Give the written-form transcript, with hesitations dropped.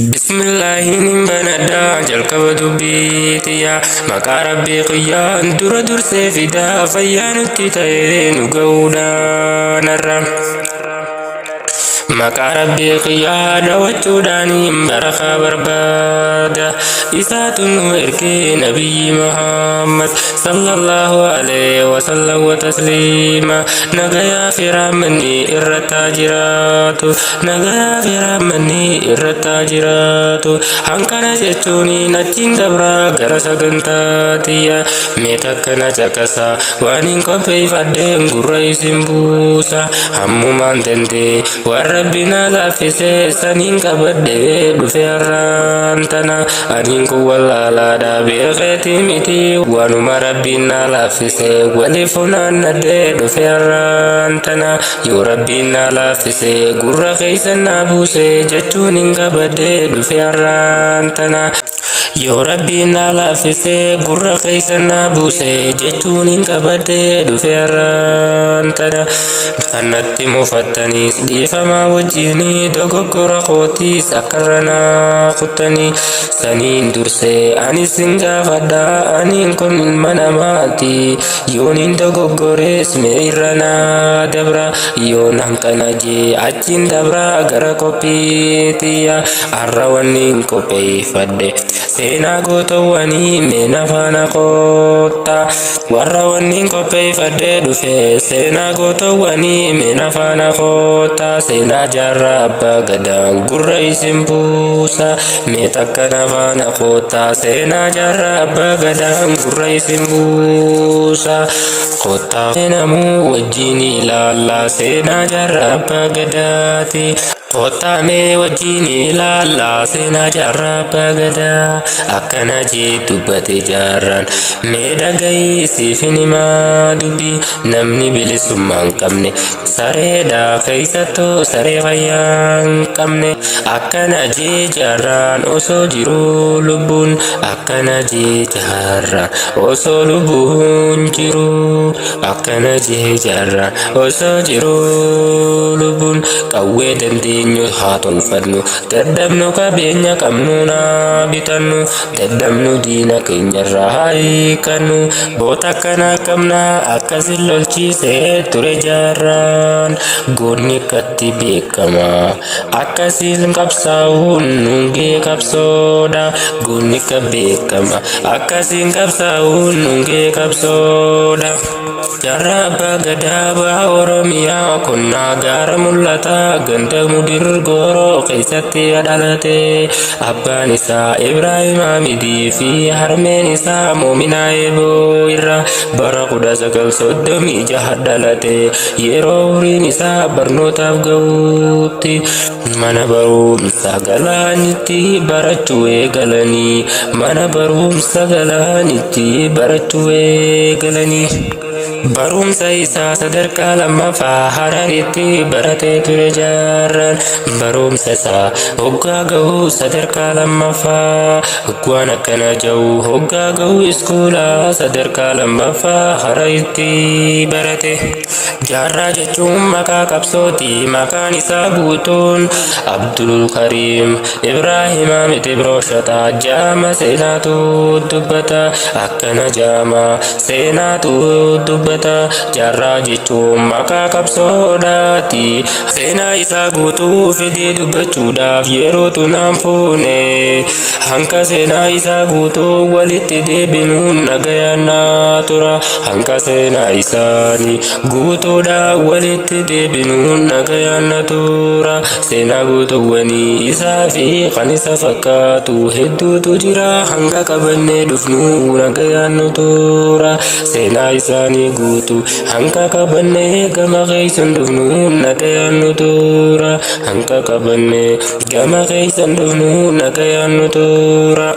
Bismillaahiin hin banadha jalqaba dubbii tiyya, maqaa Rabbii kiyyaan dura dursee fidaa, fayyaa nutti ta'ee nu ga'uudhaan har'a. Maqaa Rabbii kiyyaa dhawachuudhaan barakaa barbaada, isaatu nu ergee Nabiyyi Muhammad sallallahu alaihi wasallam wa tasliima, nagayaa fi rahmanni irratti haa jiraatu, nagayaa fi rahmanni irratti haa jiraatu. Hankana jechuun achiin dabraa gara sagantaa tiyya. Mee takkana caqasa, waan hin qopheeffadheen gurra isin buusa. Hammumaan dandee waan Rabbi na laaffise saniin qabadhee dhufe har'aan tana. Aniin kun wallaalaadha, beekeeti miti, waanuma Rabbiin na laaffise waliif funaannadhee dhufe har'aan tana. Yoo Rabbiin na laaffise gurra keessan na buuse jechuun hin qabadhee dhufe har'aan tana. Yoo Rabbiin na laaffise gurra keessan na buuse jechuun hin qabadhee dhufe har'aan tana. Kanatti mufattaniis dhiifamaa wajjin, dogoggora kootiis akkarra naa kuttanii saniin dursee anis sin gaafadha. Aniin kun ilma namaati, yoon hin dogoggorees mee irra naa dabra. Yoon hanqana jee achiin dabra gara qophiitiyya. Har'a wanni hin qopheeffadhe seenaa gootowwanii, mee na faana koottaa. Warra wanni hin qopheeffadhe dhufe seenaa gootowwanii, mee na faana koottaa. Seenaa Jaarraa Abbaa Gadaa gurra isin buusa, mee takka na faana koottaa. Seenaa Jaarraa Abbaa Gadaa gurra isin buusa, koottaa namuu wajjin ilaalla seenaa Jaarraa Abbaa Gadaati. Koottaa mee wajjin ilaalla seenaa Jaarraa Abbaa Gadaa. Akkana jee dubbate Jaarraan, mee dhagayi siifin himaa dubbii: namni bilisummaa hin qabne sareedha, keessattuu saree fayyaa hin qabne. Akkana jee Jaarraan osoo jiruu lubbuun, akkana jee Jaarraan osoo lubbuun jiruu, akkana jee Jaarraan osoo jiruu lubbuun: qawwee dandeenyu haa tolfannu, dadhabnu qabeenya qabnu naa bitannu, dadhabnu diina keenyarraa haa hiikannu, boota akkana qabna. Akkasin lolchiisee ture Jaarraan. Goonni akkatti beekama, akkasiin qabsaa'uun nungee qabsoodha. Goonni akka beekama, akkasiin qabsaa'uun nungee qabsoodha. Jaarraa Abbaa Gadaa Baha Oromiyaa konnaa gaara mul'ataa ganda Mudir Gooroo keessatti dhalate. Abbaan isaa Ibraahim Hamidii fi harmeen isaa Moominaa Eeboo irra bara 1936 dhalate. Yeroo umriin isaa barnootaaf ga'utti mana barumsa Galaanitti barachuu eegalanii, mana barumsa Galaanitti barachuu eegalanii. Barumsa isaa sadarkaa lammaffaa Hararitti baratee ture Jaarraan. Barumsa isaa hoggaa ga'u sadarkaa lammaffaa, hoggaan akkana ja'u, hoggaa ga'u iskuulaa sadarkaa lammaffaa Hararitti barate. Jaarraa jechuun maqaa qabsooti. Maqaan isaa guutuun Abdul Kariim Ibraahim Hamid Ibrooshataa jaama, seenaatu dubbata. Akkana jaama, seenaatu dubbata. Jaarraa jechuun maqaa qabsoodhaati. Seenaa isaa guutuu fidee dubbachuudhaaf yerootu naan fuune. Hanqa seenaa isaa guutuu walitti deebinuun nagayaan naa tura. Hanqa seenaa isaanii guutuudha walitti deebinuun nagayaan na tura. Seenaa guutuuwwanii isaa fi kan isa fakkaatu hedduutu jira, hanga qabannee dhufnu nagayaan nu tura. Seenaa isaanii guutuu hanga qabannee gama keessan dhufnu nagayaan nu tura. Hanga qabannee gama keessan dhufnu nagayaan nu tura.